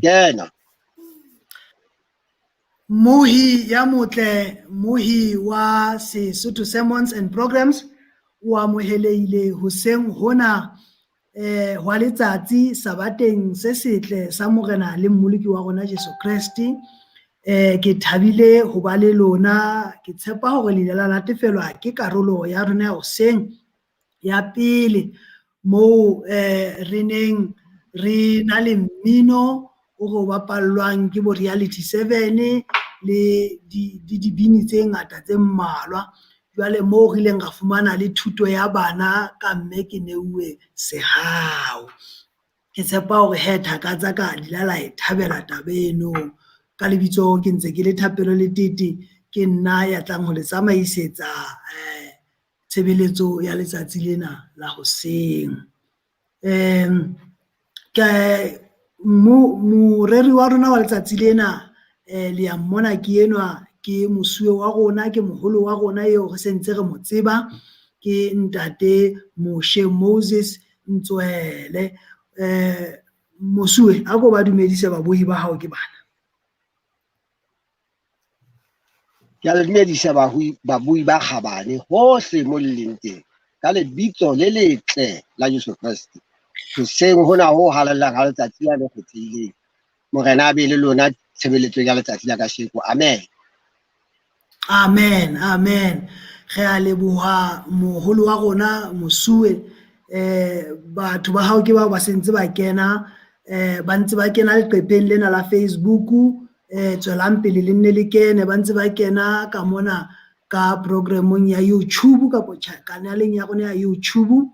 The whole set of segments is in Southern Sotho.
Kena. Mohi ya motle, mohi wa Sesotho Sermons and Programs, o amohelehile hoseng hona hwa letsatsi sabateng se setle sa Morena le Mmoloki wa rona Jesu Kreste. Ke thabile ho ba le lona, ke tshepa hore le ile la natefelwa ke karolo ya rona ya hoseng ya pele moo re neng re na le mmino o re o bapallwang ke bo Reality 7 le dibini tse ngata tse mmalwa. Jwale moo re ileng ra fumana le thuto ya bana ka mme ke neuwe sehao. Ke tshepa hore he thaka tsa ka di la la e thabela taba eno. Ka lebitso ke ntse ke le Thapelo Letete, ke nna ya tlang ho le tsamaisetsa tshebeletso ya letsatsi lena la hoseng. Ke moreri wa rona wa letsatsi lena, le ya mmona ke enwa, ke mosuwe wa rona, ke moholo wa rona eo re sentse re mo tseba, ke ntate Moshe Moses Ntswele. Mosuwe, a ko ba dumedise babohi ba hao ke bana. Ke a le dumedisa babui ba kgabane hohle mo le leng teng, ka lebitso le letle la Jesu Kreste. Hoseng hona ho halalelang ha letsatsi la le kgethehileng. Morena a be le lona tshebeletsong ya letsatsi la kasheko. Amen. Amen, amen. Re a leboha moholo wa rona mosuwe. Batho ba hao ke bao ba sentse ba kena, ba ntse ba kena leqepheng lena la Facebook. Tswelang pele le nne le kene, ba ntse ba kena ka mona ka programong ya YouTube kapo kanaleng ya rona ya YouTube,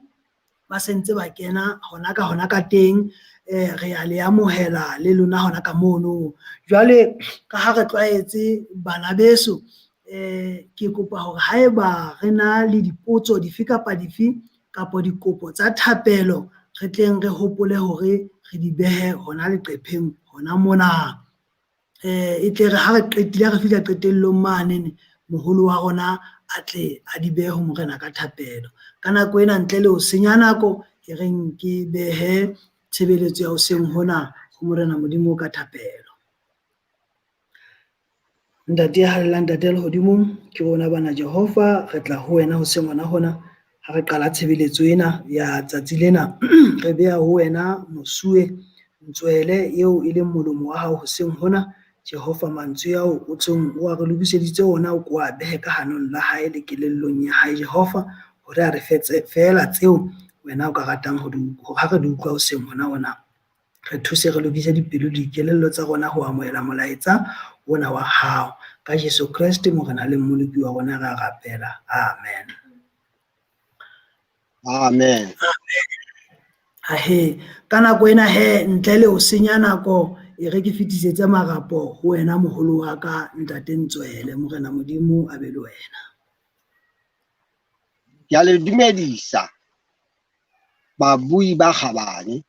ba sentse ba kena hona ka hona ka teng. Re a le amohela le lona hona ka mono. Jwale ka ha re tlwaetse bana beso, ke kopa hore haeba re na le dipotso dife kapa dife kapa dikopo tsa thapelo, re tleng re hopole hore re di behe hona leqepheng hona mona. E tle re ha re qetile, ha re fihla qetellong mane, moholo wa rona a tle a di behe ho Morena ka thapelo. Ka nako ena ntle le ho senya nako, e reng ke behe tshebeletso ya hoseng hona ho Morena Modimo ka thapelo. Ntate ya halalelang, Ntate ya lehodimong, ke rona bana Jehova, re tla ho wena hoseng hona hona ha re qala tshebeletso ena ya tsatsi lena. Re beha ho wena mosuwe Ntswele eo e leng molomo wa hao hoseng hona. Jehova, mantswe ao o tsong o a re lokiseditse ona, o ko a behe ka hanong la hae le kelellong ya hae Jehova, hore a re fetse feela tseo wena o ka ratang ho di, ha re di utlwa hoseng hona hona. Re thuse re lokise dipelo le dikelello tsa rona ho amohela molaetsa ona wa hao. Ka Jesu Kreste Morena le Mmoloki wa rona re a rapela. Amen. Amen. Ahe, ka nako ena he, ntle le ho senya nako, e re ke fetisetse marapo ho wena moholo wa ka Ntate Ntswele. Morena Modimo a be le wena. Ke a le dumedisa babui ba kgabane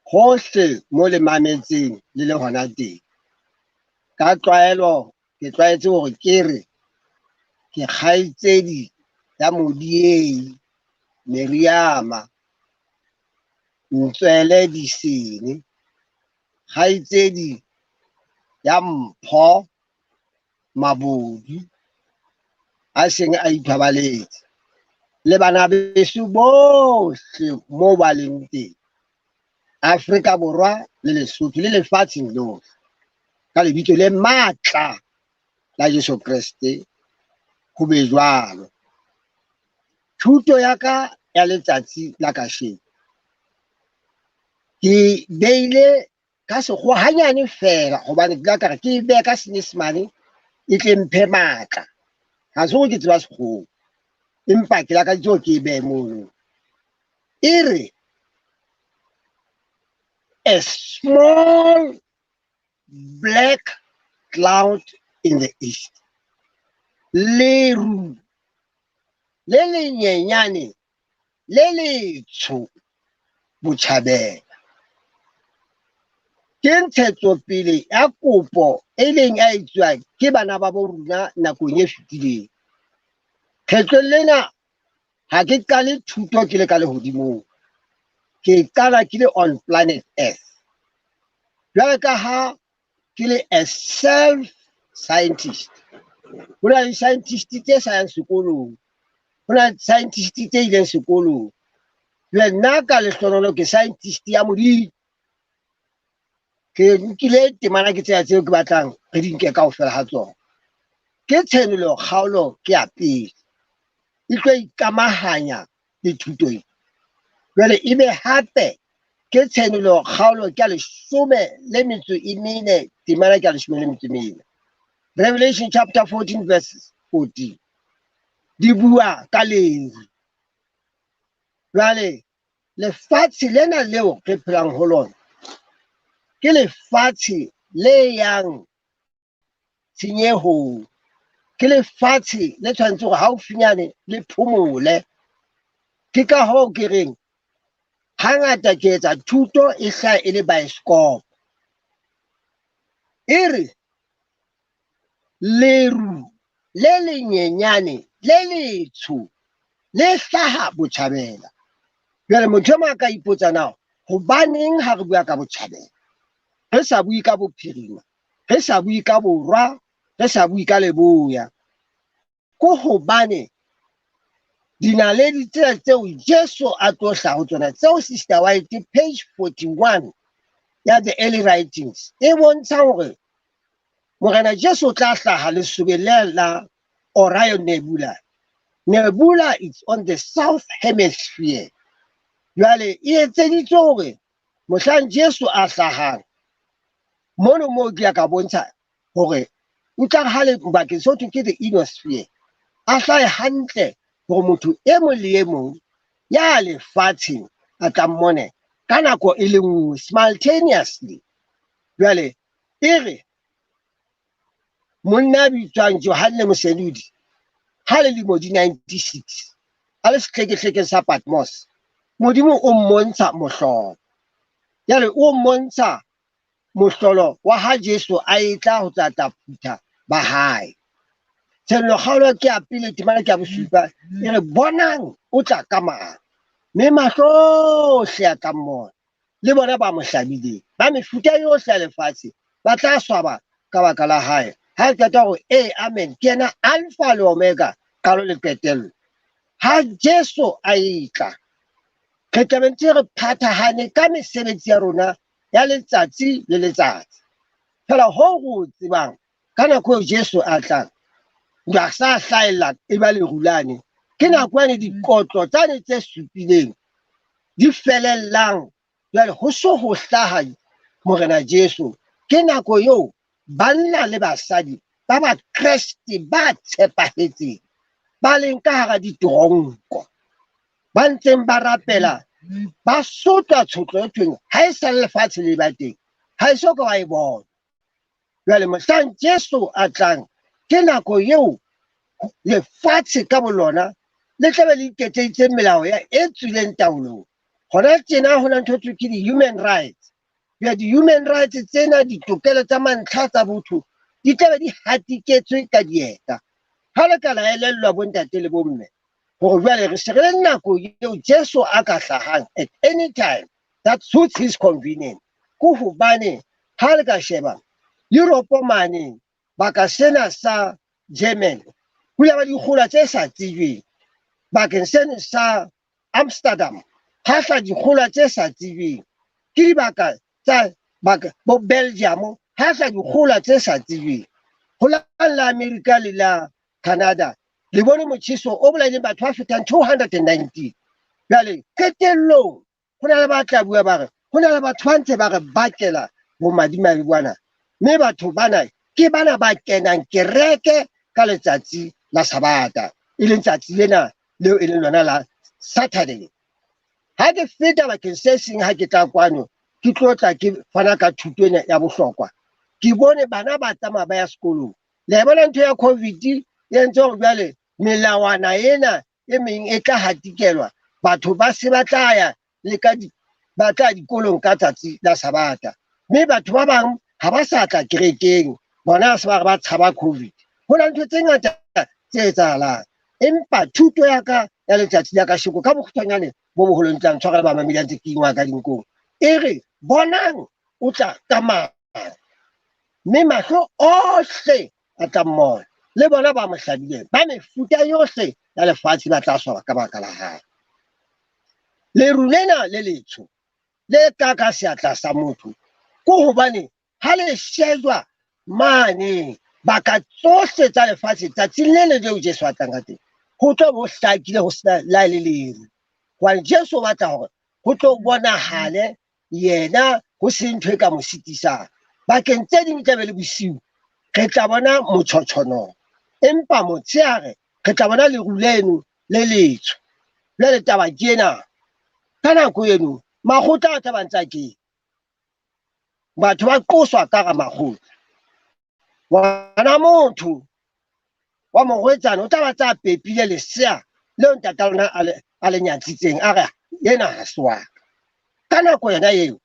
hohle mo le mametseng le le hona teng. Ka tlwaelo ke tlwaetse hore ke re ke kgaitsedi ya Modiei Meriama Ntswele Disene, kgaitsedi ya Mpho Mabodu a seng a ithobaletse, le bana beso bohle moo ba leng teng, Afrika Borwa le Lesotho le lefatsheng lohle, ka lebitso le matla la Jesu Kreste ho be jwalo. Thuto ya ka ya letsatsi la kasheno ke beile ka sekgowa hanyane feela, hobane ke tla re ke e behe ka Senyesemane e tle mphe matla. Ha se hore ke tseba sekgowa, empa ke lakaditse hore ke e behe mono. E re, a small black cloud in the east. Leru le lenyenyane le letsho botjhabela. Ke ntshetsopele ya kopo e leng ya etswa ke bana ba bo rona nakong e fetileng. Kgetlong lena ha ke qale thuto ke le ka lehodimong, ke qala ke le on planet Earth. Jwale ka ha ke le a self scientist, ho na le scientist tse sa yang sekolong, ho na le scientist tse ileng sekolong. Jwale nna ka lehlohonolo ke scientist ya Modimo. Ke nkile temana ke tsena tseo ke batlang re di nke kaofela ha tsona. Ke Tshenolo kgaolo ke ya pele, e tlo ikamahanya le thuto e. Jwale ebe hape ke Tshenolo kgaolo ke ya 14, temana ke ya 14. Revelation chapter 14 verse 14 di bua ka leru. Jwale lefatshe lena leo re phelang ho lona ke lefatshe le yang tshenyehong, ke lefatshe le tshwanetse hore haufinyane le phomole. Ke ka hoo ke reng hangata ke etsa thuto e hlaha e le bioscope. E re leru le lenyenyane le letsho le hlaha botjhabela. Jwale motho e mong a ka ipotsa na hobaneng ha re bua ka botjhabela, re sa bue ka bophirima, re sa bue ka borwa, re sa bue ka leboya? Ko hobane dinaledi tsena tseo Jesu a tlo hlaha ho tsona, tseo Sister White page 41 ya the early writings e bontsha hore Morena Jesu o tla hlaha lesobeng le la Orion Nebula. Nebula is on the south hemisphere. Jwale e etseditswe hore mohlang Jesu a hlahang mono moo ke ya ka bontsha hore o tla re ha le bakeng seo thweng ke the ionosphere, a hlahe hantle hore motho e mong le e mong ya lefatsheng a tla mmone ka nako e le nngwe simultaneously. Jwale e re monna a bitswang Johanne Mosenodi ha le lemo di 96 a le sehlekehlekeng sa Patmos, Modimo o mmontsha mohlolo. Jwale o mmontsha mohlolo wa ha Jesu a etla ho tla tla phutha ba hae. Tshenolo kgaolo ke ya pele, temana ke ya bosupa, e re bonang o tla ka mang, mme mahlo ohle a tla mmona, le bona ba mo hlabileng, ba mefuta yohle ya lefatshe ba tla swaba ka baka la hae. Ha e qeta hore ee, amen, ke yena Alpha le Omega, qalo le qetello. Ha Jesu a etla, re tla be ntse re phathahane ka mesebetsi ya rona ya letsatsi le letsatsi. Fela hoo re o tsebang, ka nako eo Jesu a tlang, ba sa hlahella e ba lerulane. Ke nako yane dikotlo tsane tse supileng di felellang. Jwale ho so ho hlaha Morena Jesu, ke nako eo banna le basadi ba Bakreste ba tshepahetseng, ba leng ka hara diteronko, ba ntseng ba rapela, ba sotlwa tshotlo e thweng ha e sa le lefatshe le ba teng, ha e so ka ba e bona. Jwale mohlang Jesu a tlang, ke nako eo lefatshe ka bolona le tlabe le iketseditse melao ya e tswileng taolong. Hona tjena ho na ntho e thweng ke di-human rights. Jwale di-human rights tsena, ditokelo tsa mantlha tsa botho, di tlabe di hatiketswe ka dieta. Ha le ka la elellwa bontate le bomme hore jwale re se re le nako eo Jesu a ka hlahang at any time that suits his convenience. Ke hobane ha le ka sheba Europe mane, baka sena sa Germany, ho ile ba dikgola tse sa tsejweng. Bakeng seno sa Amsterdam, ha hla dikgola tse sa tsejweng. Ke dibaka tsa baka bo Belgium, ha hla dikgola tse sa tsejweng. Ho la la Amerika le la Canada, le bone motjheso o bolaileng batho ba fetang 290. Jwale qetellong ho na le ba tla bua ba re ho na le batho ba ntse ba re bakela bomadimabe bana, mme batho bana ke bana ba kenang kereke ka letsatsi la Sabata, e leng tsatsi lena leo e leng lona la Saturday. Ha ke feta bakeng se seng, ha ke tla kwano ke tlo tla ke fana ka thuto ena ya bohlokwa, ke bone bana ba tsamaya ba ya sekolong. Le bona ntho ya COVID e entse hore jwale melawana ena e meng e tla hatikelwa, batho ba se ba tla ya le ka di, ba tla dikolong ka tsatsi la Sabata, mme batho ba bang ha ba sa tla kerekeng, bona se ba re ba tshaba COVID. Ho na le ntho tse ngata tse etsahalang, empa thuto ya ka ya letsatsi la kasheko ka bokgutshwanyane bo boholo ntla ntshwara le bamamedi a ntse ke ingwa ka dinkong, e re bonang o tla ka maru, mme mahlo ohle a tla mmona, le bona ba mo hlabileng, ba mefuta yohle ya lefatshe ba tla swaba ka baka la hae. Leru lena le letsho le ka ka seatla sa motho, ke hobane ha le shejwa mane baka tsohle tsa lefatshe tsatsing le le leo Jesu a tlang ka teng, ho tlo bo hlakile ho sena la le leru. Hobane Jesu o batla hore ho tlo bonahale yena, ho se ntho e ka mo sitisang. Bakeng tse ding tla be le bosiu, re tla bona motshotshonong, empa motshehare re tla bona leru leno le letsho. Jwale taba ke ena, ka nako eno makgotla a tla ba ntse a kene, batho ba qoswa ka hara makgotla. Ngwana motho wa morwetsana o tla ba tsa pepile lesea leo ntata lona a le nyatsitseng, a re yena ha se wa ka. Ka nako yona eo,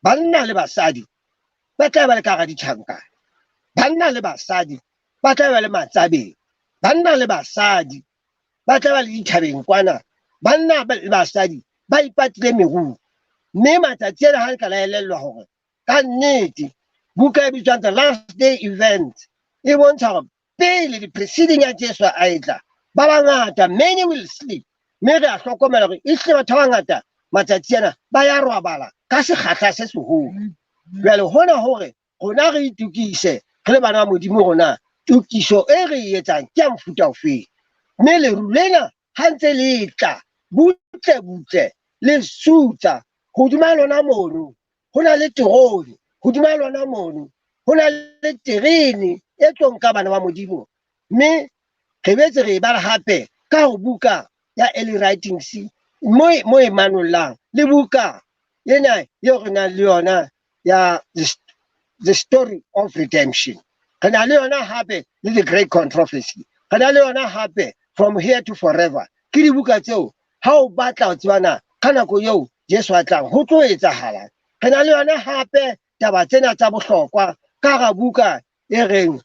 banna le basadi ba tla ba le ka hara ditjhankana, banna le basadi ba tla ba le matsabeng, banna le basadi ba tla ba le dithabeng kwana, banna le basadi ba ipatile merung. Mme matsatsi ana ha le ka la elellwa hore ka nnete buka e bitswang The Last Day Event e bontsha hore pele di preceding ya Jesu a etla, ba bangata, many will sleep. Mme re a hlokomela hore ehlile batho ba bangata matsatsi ana ba ya robala ka sekgahla se seholo. Jwale hona hore rona re itukise re le bana ba Modimo, rona tokiso e re e etsang ke ya mofuta ofeng? Mme leru lena ha ntse le tla butle butle le sutsa hodima lona mono, ho na le terone hodima lona mono, ho na le terene e tlo nka bana ba Modimo. Mme re boetse re e bala hape ka ho buka ya Early Writings mo e manollang, le buka ena eo re nang le yona ya The Story of Redemption. Re na le yona hape le The Great Controversy. Re na le yona hape From Here to Forever. Ke dibuka tseo ha o batla ho tseba na ka nako eo Jesu a tlang ho tlo etsahala. Re na le yona hape taba tsena tsa bohlokwa ka hara buka e reng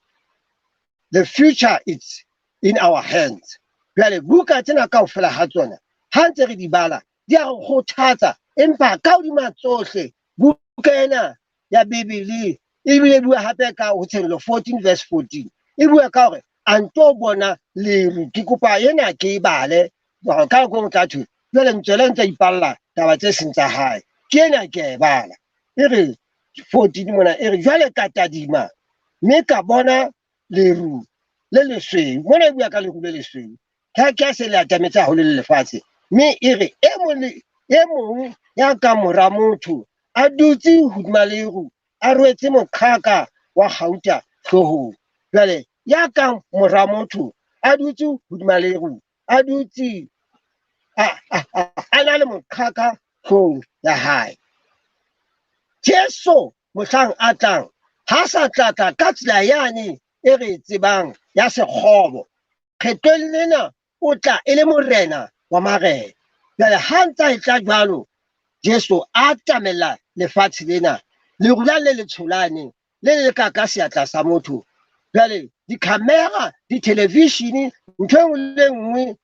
The Future is in Our Hands. Jwale buka tsena kaofela ha tsona ha ntse re di bala di a re kgothatsa, empa ka hodima tsohle buka ena ya Bibele ebile e bua hape ka ho Tshenolo 14 verse 14, e bua ka hore a nto bona leru. Ke kopa ena ke e bale ka nako e tla thwe jwale Ntswele ntse ipalla taba tse seng tsa hae. Ke ena ke a e bala, e re 14 mona, e re jwale ka tadima mme ka bona leru le lesweu. Mona e bua ka leru le lesweu, ha ke a se le atametse haholo le lefatshe. Mme e re e mong le e mong ya ka mora motho a dutse hodima leru, a rwetse moqhaka wa kgauta hloohong. Jwale ya ka mora motho a dutse hodima leru, a dutse a na le moqhaka hloohong ya hae. Jesu mohlang a tlang ha sa tla ka tsela yane e re tsebang ya sekgobo. Kgetlong lena o tla e le morena wa marena. Jwale ha ntse a tla jwalo, Jesu a atamela lefatshe lena, leru la le letsholane le le ka ka seatla sa motho. Jwale di-camera, di-television, ntho e nngwe le nngwe,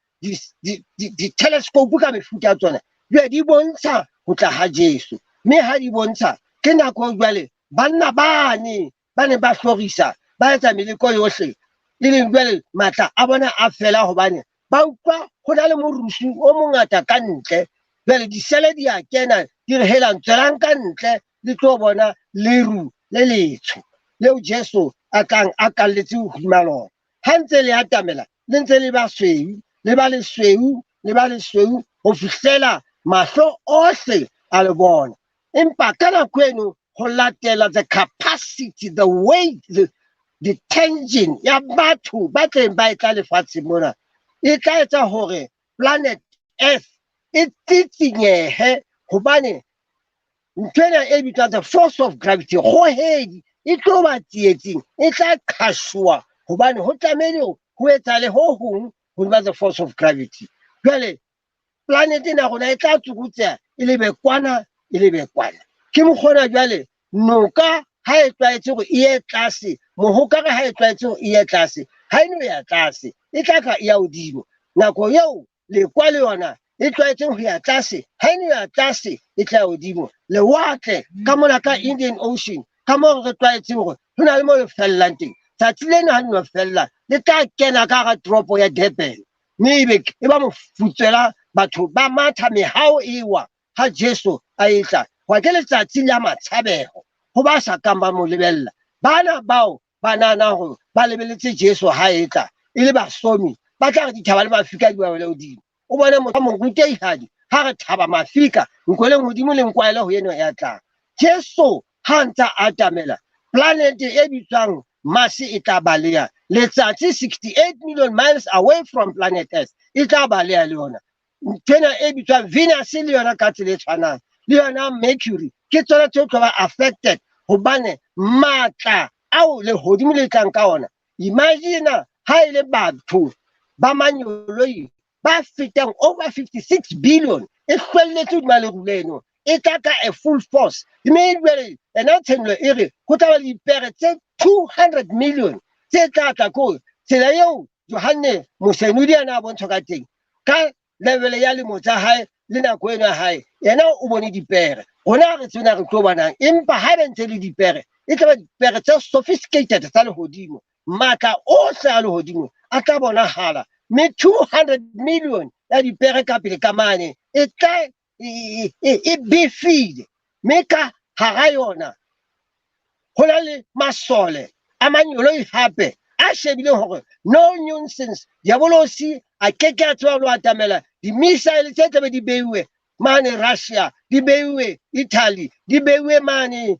di-telescope ka mefuta ya tsona, jwale di bontsha ho tla ha Jesu. Mme ha di bontsha, ke nako jwale banna bane ba ne ba hlorisa, ba etsa meleko yohle, e leng jwale matla a bona a fela hobane ba utlwa ho na le morusu o mongata ka ntle. Jwale disele di a kena, di re helang, tswelang ka ntle le tlo bona leru le letsho leo Jesu a tlang a kalletse hodima lona. Ha ntse le atamela, le ntse le ba sweu, le ba lesweu, le ba lesweu ho fihlela mahlo ohle a le bona. Empa ka nako eno ho latela the capacity, the weight, the tension ya batho ba tleng ba etla lefatsheng mona, e tla etsa hore planet Earth e tsitsinyehe, hobane ntho ena e bitswang the force of gravity, kgohedi e tlo ba tsietsing, e tla qhashoa, hobane ho tlamehile ho etsahale ho hong hodima the force of gravity. Jwale planet ena rona e tla tsukutseha e lebe kwana, e lebe kwana. Ke mokgona jwale noka ha e tlwaetse hore e ye tlase, mohokare ha e tlwaetse hore e ye tlase, ha e no ya tlase, e tla tla e ya hodimo. Nako eo lekwa le yona e tlwaetseng ho ya tlase, ha e no ya tlase e tla hodimo. Lewatle ka mona ka Indian Ocean, ka moo re tlwaetseng hore ho na le mo le fellang teng. Tsatsi lena ha le no fella, le tla kena ka hara toropo ya Durban. Mme ebe e ba mofutswela batho ba matha mehao e wa ha Jesu a etla. Hwa ke letsatsi la matshabeho ho ba sa kang ba mo lebella. Bana bao ba nahana hore ba lebeletse Jesu ha etla e le basomi, ba tla re dithaba le mafika di ba wele hodimo. O bone motho mo rutehadi ha re thaba mafika nkweleng hodimo le nkwaele ho eno ya tlang. Jesu ha ntsa atamela planet e bitswang Mars e tla baleha. Letsatsi 68 million miles away from planet Earth e tla baleha le yona. Nthwena e bitswang Venus le yona ka tsela e tshwanang, le yona Mercury, ke tsona tse tlo ba affected hobane matla ao lehodimo le tlang ka ona. Imagine ha e le batho ba manyoloi ba fetang over 56 billion e hlwelletse hodima leru leno, e tla ka a full force. Mme jwale ena tshenolo e re ho tla ba le dipere tse 200 million tse tla tla ko tsela eo Johanne Mosenodi a na bontshwa ka teng ka level ya lemo tsa hae le nako eno ya hae, yena o bone dipere. Rona re tsena re tlo bonang, empa ha ba ntse le dipere e tla ba dipere tse sophisticated tsa lehodimo. Matla ohle a lehodimo a tla bonahala, mme 200 million ya dipere ka pele ka mane e tla e befile, mme ka hara yona ho na le masole a manyoloi hape a shebile hore no nonsense, diabolosi a keke a tseba lo atamela di-missile tse tlabe di beiwe mane Russia, di beiwe Italy, di beiwe mane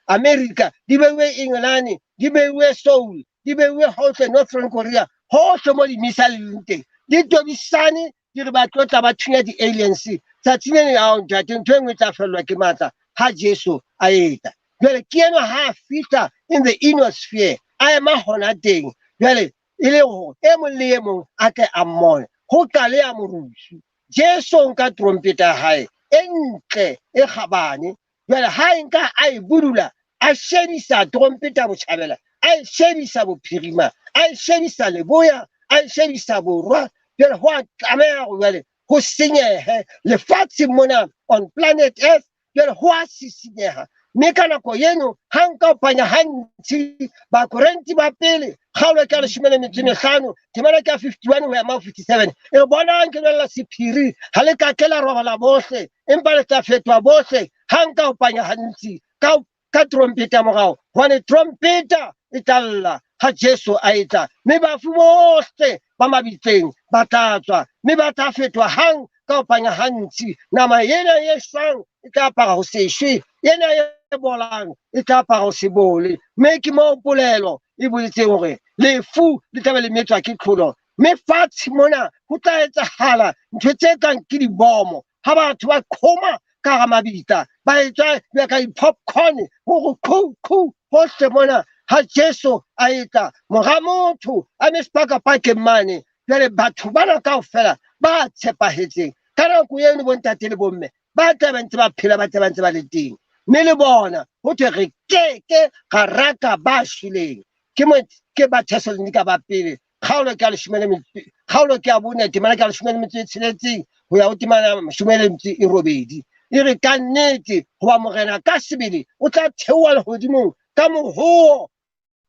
America, di beiwe England, di beiwe Seoul, di beiwe hohle Northern Korea, hohle mo di-missile di leng teng, di tobisane di re ba tlo tla ba thunya di-aliens. Tsatsi le leng ao ntate, ntho e nngwe e tla fellwa ke matla ha Jesu a etla. Jwale ke enwa ha a fihla in the inner sphere, a ema hona teng. Jwale e le hore e mong le e mong a tle a mmone. Ho qale ya morusu. Jesu o nka trompeta ya hae e ntle e kgabane. Jwale ha e nka a e budula, a shebisa trompeta botjhabela, a e shebisa bophirima, a e shebisa leboya, a e shebisa borwa. Jwale ho a tlameha hore jwale ho senyehe lefatshe mona on planet Earth. Jwale ho a sisinyeha. Mme ka nako eno ha nka panya hantsi Bakorinthe ba pele kgaolo ke ya 15, temana ke ya 51 ho ya ma 57, e re bonang ke lwella sephiri, ha le ka ke la robala bohle, empa le tla fetoha bohle ha nka panya hantsi ka trompeta morao, hobane trompeta e tla lla ha Jesu a etla, mme bafu bohle ba mabitleng ba tla tswa, mme ba tla fetoha hang ka ho panya hantsi. Nama ena e shwang e tla apara ho se shwe, ena e bolang e tla apara ho se bole. Mme ke moo polelo e boletseng hore lefu le tla be le metswa ke tlholo, mme fatshe mona ho tla etsahala ntho tse kang ke dibomo ha batho ba qhoma ka hara mabitla, ba etswa ya ka di-popcorn, hore qhu qhu hohle mona ha Jesu a etla, mora motho a eme sepakapakeng mane. Jwale batho bana kaofela ba tshepahetseng ka nako eno, bontate le bomme ba tla ba ntse ba phela, ba tla ba ntse ba le teng, mme le bona ho thwe re keke ra raka ba shweleng. Ke mo ke ba Thessalonika ba pele kgaolo ke ya leshome le metso, kgaolo ke ya bone, temana ke ya 16 ho ya ho temana ya 18. E re ka nnete hoba morena ka sebele o tla theoha lehodimong ka mohoo,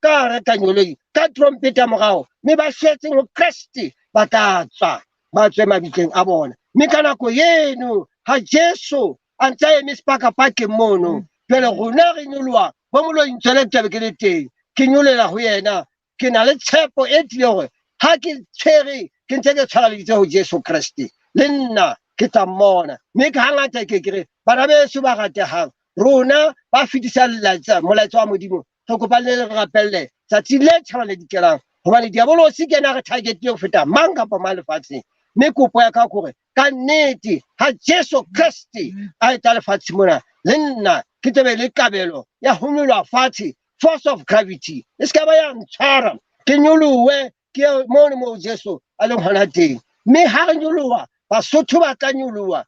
ka hara kanyoloi, ka trompeta morao, mme ba shwetseng ho Kreste ba tla tswa, ba tswe mabitleng a bona. Mme ka nako eno ha Jesu a ntse a eme sepakapakeng mono, jwale rona re nyoloha bo moloi ntswele tlabe ke le teng, ke nyolela ho yena, ke na le tshepo e tiileng hore ha ke tshwere, ke ntse ke tshwareleditse ho Jesu Kreste, le nna ke tla mmona. Mme ka hangata ke ke re, bana beso ba ratehang, rona ba fetisang molaetsa wa Modimo, re kopa le re rapelle tsatsi le tjhaba le dikelang, hobane diabolosi ke yena re targetile ho feta mang kapa mang lefatsheng. Mme kopo ya ka ke hore ka nnete ha Jesu Kreste a etla lefatshe mona, le nna ke tla be le kabelo ya ho nyoloha fatshe, force of gravity e se ka ba ya ntshwara, ke nyolohe ke mo le moo Jesu a leng hona teng. Mme ha re nyoloha, Basotho ba tla nyoloha,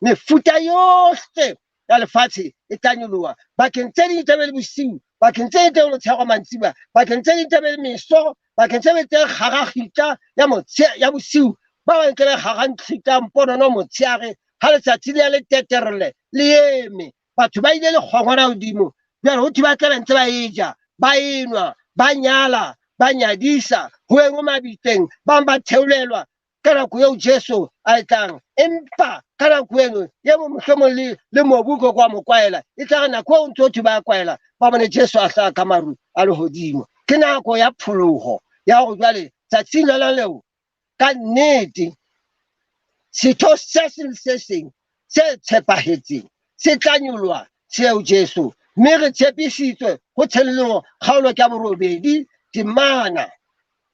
mefuta yohle ya lefatshe e tla nyoloha. Bakeng tse ding tla be le bosiu, bakeng tse ding tla be le motshehare wa mantsiboya, bakeng tse ding tla be le meso, bakeng tse ding tse kgaragitla ya bosiu. Ba bang tle be kgarantshitang ponono motsheare ha letsatsi le ya le teterle le eme. Batho ba ile le kgongwana hodimo. Jwale ho thwe ba tla be ntse ba e ja, ba enwa, ba nyala, ba nyadisa, ho engwe mabitleng, ba bang ba theolelwa ka nako eo Jesu a e tlang. Empa ka nako eno ye mohlomong le mobu ko kwa mo kwaela, e tla re nako eo ntse ho thwe ba kwaela, ba bone Jesu a hlaha ka maru a lehodimo. Ke nako ya pholoho ya hore jwale tsatsing lona leo ka nnete setho se seng se seng se tshepahetseng se tla nyoloha seo Jesu, mme re tshepisitswe ho tshenolo kgaolo ke ya 8 temana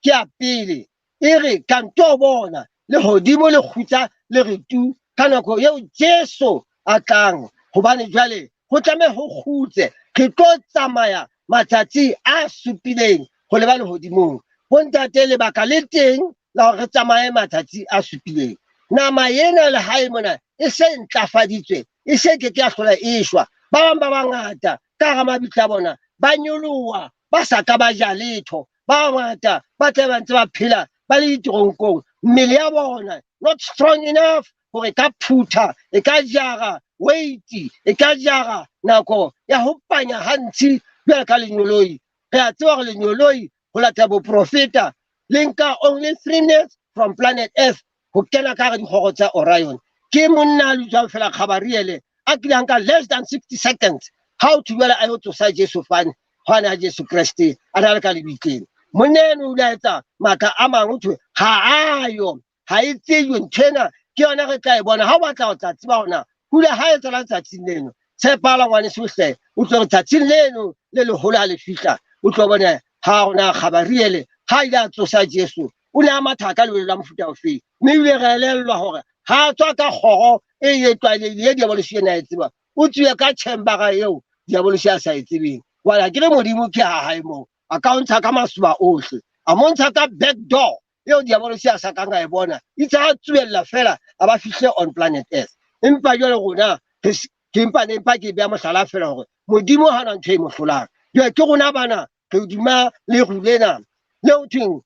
ke ya pele e re ka nto bona lehodimo le kgutsa le re tu ka nako eo Jesu a tlang, hobane jwale ho tlameha ho kgutse, re tlo tsamaya matsatsi a supileng ho leba lehodimong. Bontate, lebaka le teng la hore re tsamaye matsatsi a supileng. Nama ena le hae mona e se ntlafaditswe, e se ke ke ya hlola e shwa. Ba bang ba bangata ka hara mabitla a bona ba nyoloha ba sa ka ba ja letho. Ba bangata ba tla ba ntse ba phela ba le diteronkong, mmele ya bona not strong enough hore e ka phutha, e ka jara weight, e ka jara nako ya ho panya ha ntshi jwalo ka lenyoloi. Re a tseba hore lenyoloi ho latela boprofeta le nka only 3 minutes from planet Earth ho kena ka hara dikgoro tsa Orion. Ke monna a bitswang fela Gabriele a kile a nka less than 60 seconds ha o thubela a yo tsosa Jesu fane, hwane ha Jesu Kreste a na le ka lebitleng. Monna eno o ile a etsa matla a mang, ho thwe ha a yo, ha e tsejwe nthwena, ke yona re tla e bona. Ha o batla ho tla tseba hore na ho ile ha etsahala tsatsing leno, tshepala ngwaneso hle, o tlo re tsatsing leno le leholo ha le fihla, o tlo bone ha rona Gabriele ha ile a tsosa Jesu, o ne a matha ka lebelo la mofuta ofe. Mme ebile re elellwa hore ha a tswa ka kgoro e e tlwaelehileng e diabolosi ena e tseba, o tswile ka chambera eo diabolosi a sa e tsebeng. Jwale ha ke re Modimo ke ha hae moo, a ka o ntsha ka masoba ohle, a mo ntsha ka back door eo diabolosi a sa kang a e bona, itse ha tsuella fela a ba fihle on planet Earth. Empa jwale rona ke empa ne empa ke beha mohlala fela hore Modimo ha na ntho e mo hlolang. Jwale ke rona bana re hodima leru lena le ho thweng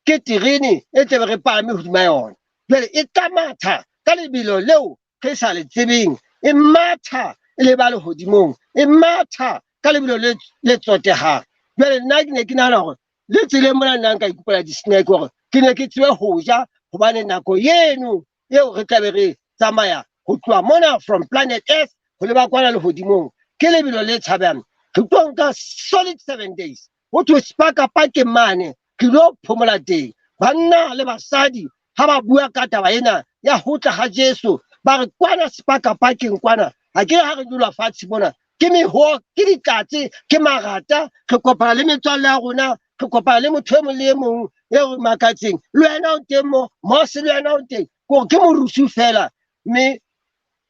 ke terene e tlabe re palame hodima yona. Jwale e tla matha ka lebelo leo re sa le tsebeng, e matha e leba lehodimong, e matha ka lebelo le tsotehang. Jwale nna ke ne ke nahana hore le tseleng mona nna nka ikopela di-snack hore ke ne ke tsebe ho ja, hobane nako eno eo re tlabe re tsamaya ho tloha mona from planet Earth ho leba kwana lehodimong ke lebelo le tshabehang. Re tlo nka solid 7 days ho thwe sepakapakeng mane, re lo phomola teng. Banna le basadi ha ba bua ka taba ena ya ho tla ha Jesu, ba re kwana sepakapakeng kwana, ha ke ha re dula fatshe mona, ke meho, ke ditlatse, ke marata, re kopana le metswalle ya rona, re kopana le motho e mong le e mong eo re makatseng. Le wena o teng mo, Mose le wena o teng, kore ke morusu fela, mme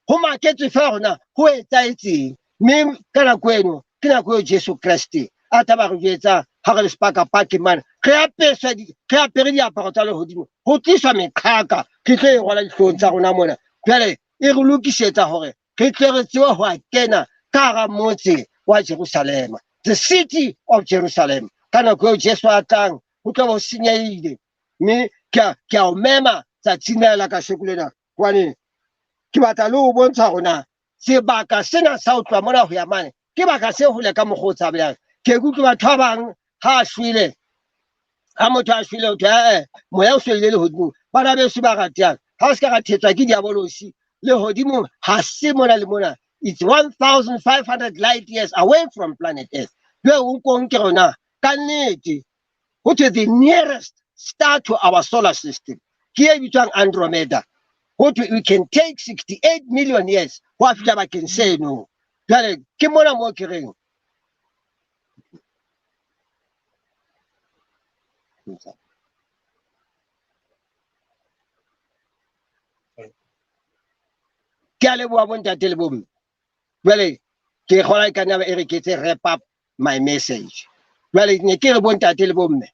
ho maketswe fela hore na ho etsahetseng. Mme ka nako eno ke nako eo Jesu Kreste a tla ba re jwetsa ha re le sepakapakeng mane, re apeswa re apere diaparo tsa lehodimo, ho tliswa meqhaka, re tlo e rwala dihloohong tsa rona mona. Jwale e re lokisetsa hore re tle re tsebe ho a kena ka hara motse wa Jerusalema, the city of Jerusalem. Ka nako eo Jesu a tlang, ho tlo bo senyehile. Mme ke a o mema tsatsing lena la kasheko lena, hobane ke batla le ho bontsha hore na sebaka sena sa ho tloha mona ho ya mane ke baka se hole ka mokgwa o tshabehang. Ke utlwe batho ba bang ha a shwele, ha motho a shwele ho thwe, moya o shwele lehodimong. Bana beso ba ratehang, ha o se ka ra thetswa ke diabolosi, lehodimong ha se mona le mona. It's 1500 light years away from planet Earth. Jwale o nko nke rona ka nnete ho thwe the nearest star to our solar system ke e bitswang Andromeda. Ho thwe we can take 68 million years ho a fihla bakeng seno. Jwale ke mona moo ke reng ke a leboha bontate le bomme. Jwale ke kgola e ka nna e re ke tse wrap up my message. Jwale ne ke re bontate le bomme,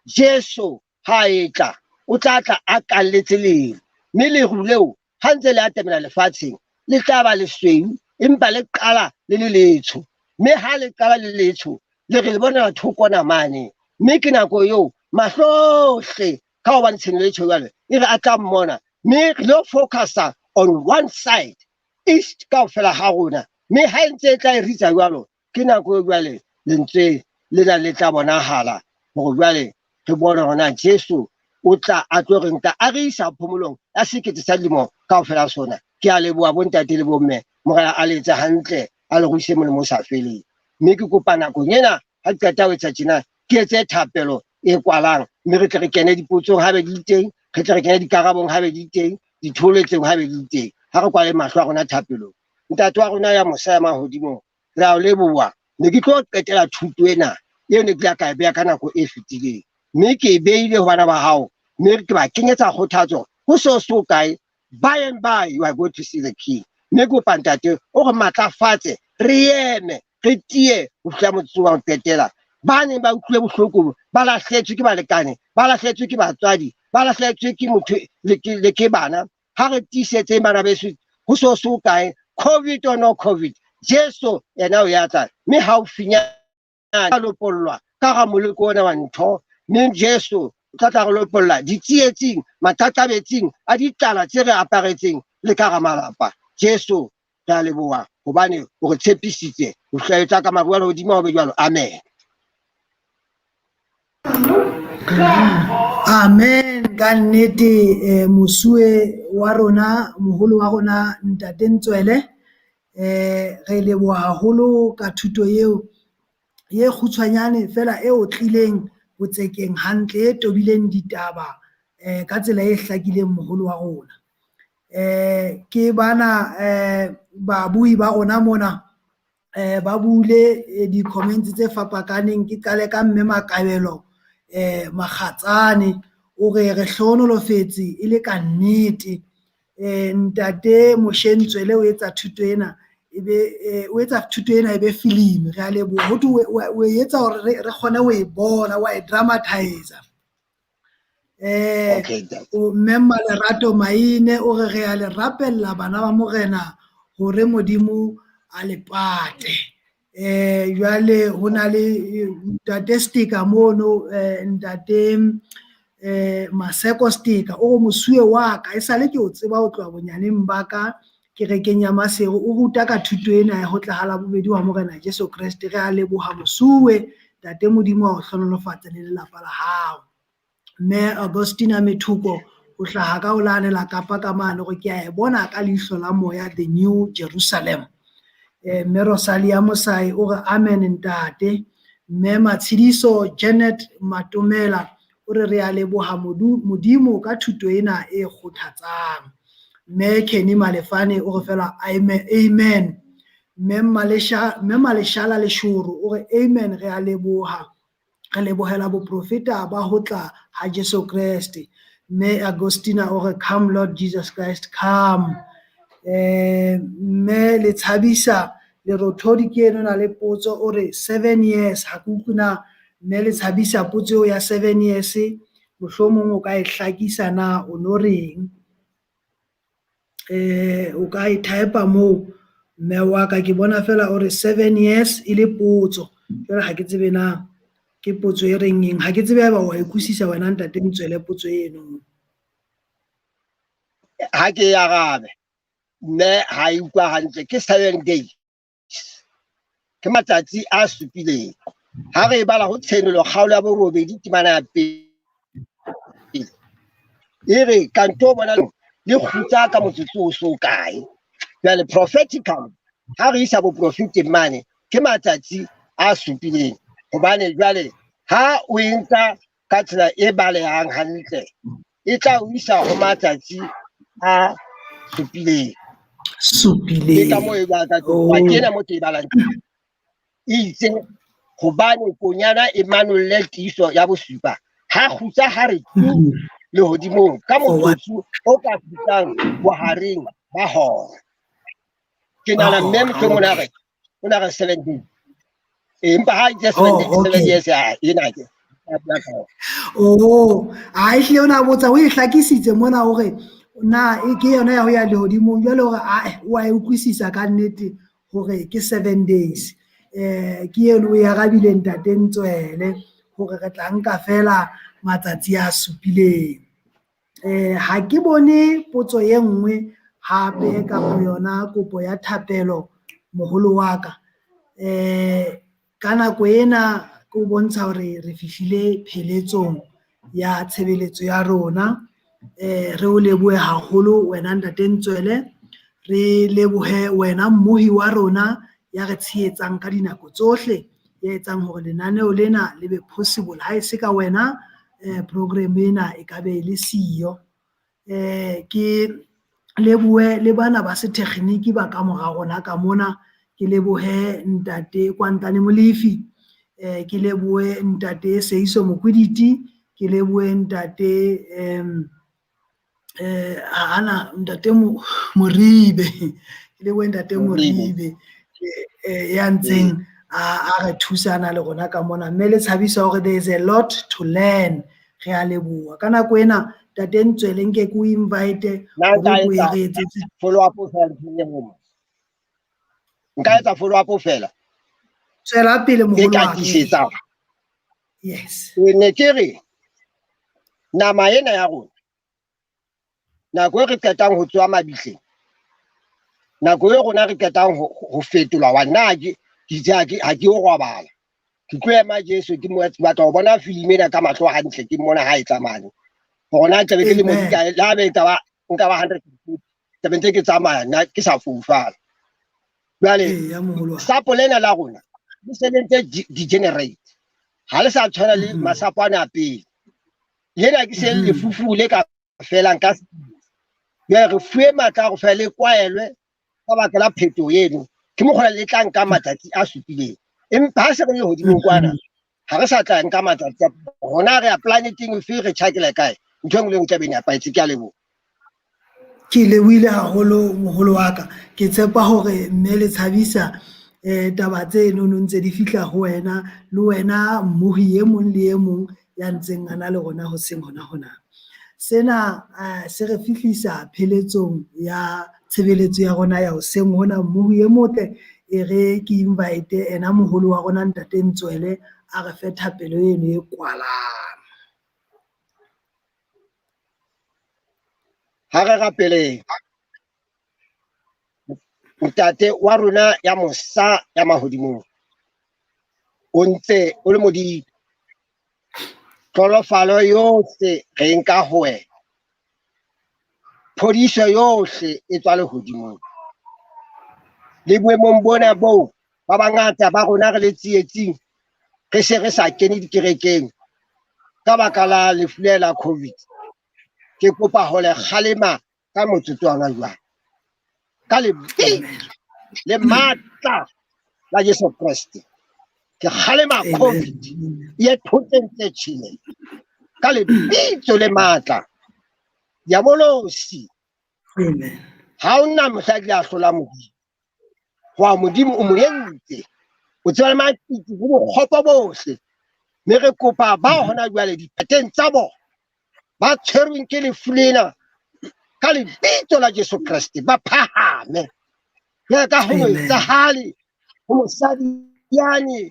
Jesu ha e tla, o tla tla a kalletse leru, mme leru leo ha ntse le atamela lefatsheng le tla ba lesweu, empa le qala le le letsho. Mme ha le qala le letsho, le re le bonela thoko namane. Mme ke nako eo mahlo ohle Ka hobane tshenolo e tjho jwalo, e re a tla mmona. Mme re lo focusa on one side, east kaofela ha rona. Mme ha e ntse e tla e ritsa jwalo, ke nako e jwale lentswe lena le tla bonahala hore jwale re bone hore na Jesu o tla a tlo re nka a re isa phomolong ya sekete sa dilemo kaofela sona. Ke a leboha bontate le bomme, Morena a le etse hantle, a le ruise molemo o sa feleng. Mme ke kopa nakong ena ha ke qeta ho etsa tjena, ke etse thapelo e kwalang, mme re tle re kene dipotsong ha be di le teng, re tle re kene dikarabong ha be di le teng, ditholetseng ha be di le teng. Ha re kwale mahlo a rona thapelong. Ntate wa rona ya mosa ya mahodimong, re a o leboha. Ne ke tlo qetela thuto ena eo ne ke ile ka e beha ka nako e fetileng, mme ke e beile ho bana ba hao, mme ke ba kenyetsa kgothatso ho so so kae. By and by you are going to see the king. Mme kopa ntate o re matlafatse, re eme, re tiye ho fihla motsotsong wa ho qetela. Ba neng ba utlwile bohloko, ba lahletswe ke balekane, ba lahletswe ke batswadi, ba lahletswe ke motho le ke bana. Ha re tiisetseng bana beso ho so so kae, COVID or no COVID, Jesu yena o ya tla, mme haufinyane a lopollwa ka ga moleko ona wa ntho. Mme Jesu o tla tla re lopolla ditsietsing, maqaqabetsing a ditlala tse re aparetseng le ka ga malapa. Jesu re a leboha hobane o re tshepisitse ho hlahetsa ka maru a lehodimo ho be jwalo. Amen. Amen. Ka nnete mosuwe wa rona, moholo wa rona Ntate Ntswele, re leboha haholo ka thuto eo ye kgutshwanyane fela e otlileng botsekeng hantle, e tobileng ditaba ka tsela e hlakileng moholo wa rona. Ke bana babui ba rona mona ba buile di-comments tse fapakaneng. Ke qale ka mme Makabelo Makgatsane, o re re hlohonolofetse e le ka nnete. Ntate Moshe Ntswele o etsa thuto ena ebe o etsa thuto ena ebe filimi. Re a leboha ho thwe o etsa hore re kgone ho e bona, wa e dramatize. Mme Malerato Maine o re re a le rapella bana ba Morena hore Modimo a le pate. Jwale ho na le Ntate Steka mono, Ntate Maseko Steka o re mosuwe wa ka esale ke o tseba ho tloha bonyaneng ba ka kerekeng ya Maseru, o ruta ka thuto ena ya ho tla ha la bobedi wa Morena Jesu Kreste. Re a leboha mosuwe, Ntate Modimo a o hlohonolofatse le lelapa la hao. Mme Augustina Methoko o hlaha ka ho lane la Kapa ka mane, hore ke a e bona ka leihlo la moya, the New Jerusalem. Mme Rosalia Mosai o re amen ntate. Mme Matshidiso Janet Matomela o re re a leboha Modimo ka thuto ena e kgothatsang. Mme Kenny Malefane o re fela amen. Mme Maleshala Leshoro o re amen, re a leboha. Re lebohela boprofeta ba ho tla ha Jesu Kreste. Mme Agustina o re come Lord Jesus Christ come. Mme le tshabisa Lerothodi ke eno na le potso, o re 7 years. Ha ke utlwe na mme le tshabisa potso eo ya 7 years, mohlomong o ka e hlakisa na o no reng. O ka e type moo mme wa ka, ke bona fela o re 7 years e le potso. Jwale ha ke tsebe na ke potso e reng eng, ha ke tsebe haeba wa e utlwisisa wena Ntate Ntswele potso eno. Ha ke e arabe mme ha e utlwa hantle, ke 7 days, ke matsatsi a supileng. Ha re e bala ho Tshenolo kgaolo ya borobedi temana ya pele, e re kanto bona le kgutsa ka motsotso o so kae. Jwale prophetical, ha re isa boprofeteng mane, ke matsatsi a supileng. Hobane jwale ha o e nka ka tsela e balehang hantle, e tla o isa ho matsatsi a supileng. Supileng. Ke ka moo e bala ka teng. Ke ena mo ke e balang teng. E itse hobane konyana e manolle tiiso ya bosupa, ha kgutsa ha re tu lehodimong ka motsotso o ka fihlang bohareng ba hora. Ke nahana mme mohlomong o na re 7 days. Empa ha itse 7 days, 7 years ya ena ke. Oh, a ehlile o na botsa, o e hlakisitse mona hore na e ke yona ya ho ya lehodimong. Jwale hore a wa e utlwisisa ka nnete hore ke 7 days. Ke eno o e arabile Ntate Ntswele hore re tla nka fela matsatsi a supileng. Ha ke bone potso e nngwe hape kapa yona kopo ya thapelo moholo wa ka. Ka nako ena ke o bontsha hore re fihlile pheletsong ya tshebeletso ya rona. Re o lebohe haholo wena ntate Ntswele, re lebohe wena mmohi wa rona ya re tshehetsang ka dinako tsohle, ya etsang hore lenaneo lena le be possible. Ha e se ka wena program ena e ka be le siyo. Ke lebohe le bana ba se-technique ba ka mora rona ka mona, ke lebohe ntate Kwantane Molefi, ke lebohe ntate Seiso Mokwiditi, ke lebohe ntate ntate Moribe, ke lebohe ntate Moribe ya ntseng a re thusana le rona ka mona, mme le tshabisa hore there is a lot to learn. Re a leboha ka nako ena ntate Ntswele, nke ke o invite hore re etsetse follow up fela. Nka etsa follow up fela. Tswela pele moholo wa ka. Yes. Ne ke re nama ena ya rona nako e re qetang ho tsoa mabitleng, nako e rona re qetang ho fetolwa wa nna ke itse ha ke o robala, ke tlo ema Jesu ke mo batla ho bona filimi ena ka mahlo hantle, ke mmona ha e tsamane hore na tlabe ke le modika le ha be ka ba nka ba 100 tlabe ntse ke tsamaya nna ke sa foufala. Jwale sapo lena la rona le se le ntse degenerate, ha le sa tshwana le masapo ana a pele. Lena ke se lefufu le ka felang ka jwale re fuwe matla a go fela le kwaelwe ka baka la phetoho eno, ke mokgona le tla nka matsatsi a supileng. Empa ha se re le hodimong kwana ha re sa tla nka matsatsi a rona, re ya planeteng efe, re tjhakela kae, ntho e nngwe le nngwe tla be e nepahetse. Ke a leboha. Ke lebohile haholo moholo wa ka. Ke tshepa hore mme le tshabisa taba tse nono ntse di fihla ho wena le wena mmohi e mong le e mong ya ntseng a na le rona hoseng hona hona. Sena se re fihlisa pheletsong ya tshebeletso ya rona ya hoseng hona. Mmohi e motle, e re ke invite ena moholo wa rona ntate Ntswele a re fe thapelo eno e kwalang. Ha re rapeleng. Ntate wa rona ya mosa ya mahodimong, o ntse o le Modimo. Tlholofalo yohle re nka ho wena, phodiso yohle e tswa lehodimong. Le boemong bona boo ba bangata ba rona re le tsietsing, re se re sa kene dikerekeng ka baka la lefu le la COVID. Ke kopa ho le kgalema ka motsotswana jwang, ka lebitso le matla la Jesu Kreste. Ke kgalema COVID ye thoteng tse tjhele ka lebitso le matla. Diabolosi ha o nna mohla a hlola Modimo, wa Modimo o mo entse, o tseba le matiti le bokgopo bohle. Mme re kopa ba hona jwale dipateng tsa bona ba tshwerweng ke lefu lena ka lebitso la Jesu Kreste ba phahame. Jwale ka ho etsahale ho mosadi yane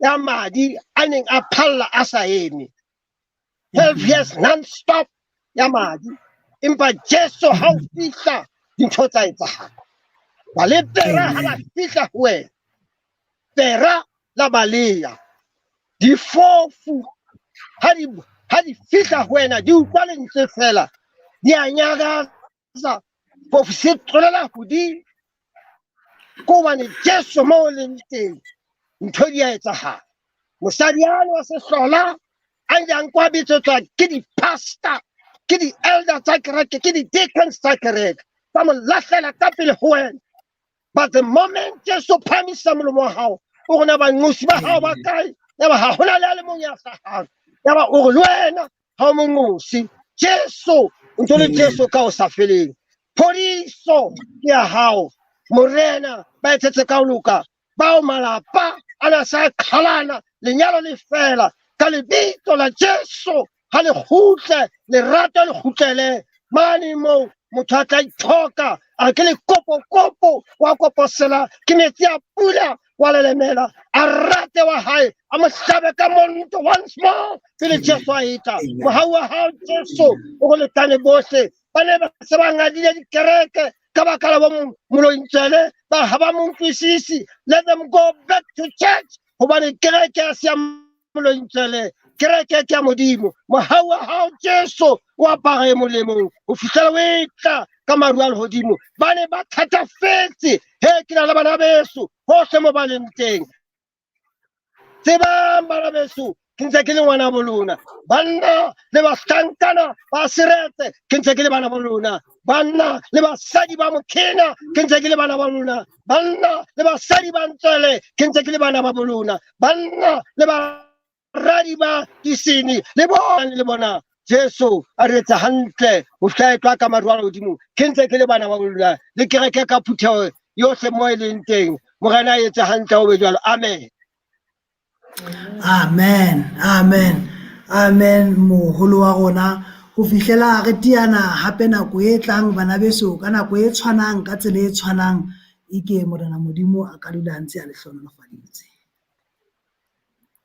ya madi a neng a phalla a sa eme 12 years non-stop ya madi, empa Jesu ha o fihla dintho tsa etsahala. Ba le pera ha ba fihla ho wena, pera la baleya, difofu ha di fihla ho wena di utlwa lentswe fela di a nyakaza, fofu se tlolela hodimo. Ke hobane Jesu mo o leng teng ntho di a etsahala. Mosadi yane wa sehlola a ntse a nkwa bitsetswa ke di-pastor, ke di-elder tsa kereke, ke di-deacons tsa kereke, tsa mo lahlela ka pele ho wena. But the moment Jesu phamisa molomo wa hao, o rona banqosi ba hao ba kae? Yaba ha hona le a le mong ya hlahang. Yaba o re le wena ha o monqosi. Jesu, o ntso le Jesu ka ho sa feleng. Phodiso ke ya hao. Morena, ba etsetse ka ho loka. Bao malapa a na sa qhalana, lenyalo le fela. Ka lebitso la Jesu, ha le kgutle, lerato le kgutlele. Mane moo motho a tla ithoka, a ke le kopo-kopo, wa koposela, ke metsi a pula, Wa lelemela a rate wa hae, a mo hlabe ka monto once more pele Jesu a etla. Mohau wa hao Jesu o go lekane bohle. Ba ne ba se ba ngadile dikereke ka baka la bo Molointswele, ba ha ba mo utlwisisi. Let them go back to church, hobane kereke ya se ya Molointswele, kereke ke ya Modimo. Mohau wa hao Jesu o apare molemong ho fihlela o etla ka maru a lehodimo. Ba ne ba thatafetse. He, ke na le bana beso hohle mo ba leng teng. Tsebang bana beso, ke ntse ke le ngwana bo lona. Banna le bahlankana ba Seretse, ke ntse ke le bana ba lona. Banna le basadi ba Mokhena, ke ntse ke le bana ba lona. Banna le basadi ba Ntswele, ke ntse ke le bana ba bolona. Banna le baradi ba Disini, le bona le bona. Jesu a re etsa hantle ho hlaetlwa ka maru a lehodimo, ke ntse ke le bana ba bolona. Le kereke ka phutheho yohle mo e leng teng, Morena a etse hantle, ho be jwalo. Amen. Amen, amen, amen. Moholo wa rona, ho fihlela re tiana hape nako e tlang, bana beso, ka nako e tshwanang, ka tsela e tshwanang, ike Morena Modimo a ka dula a ntse a le hlohonolofaditse.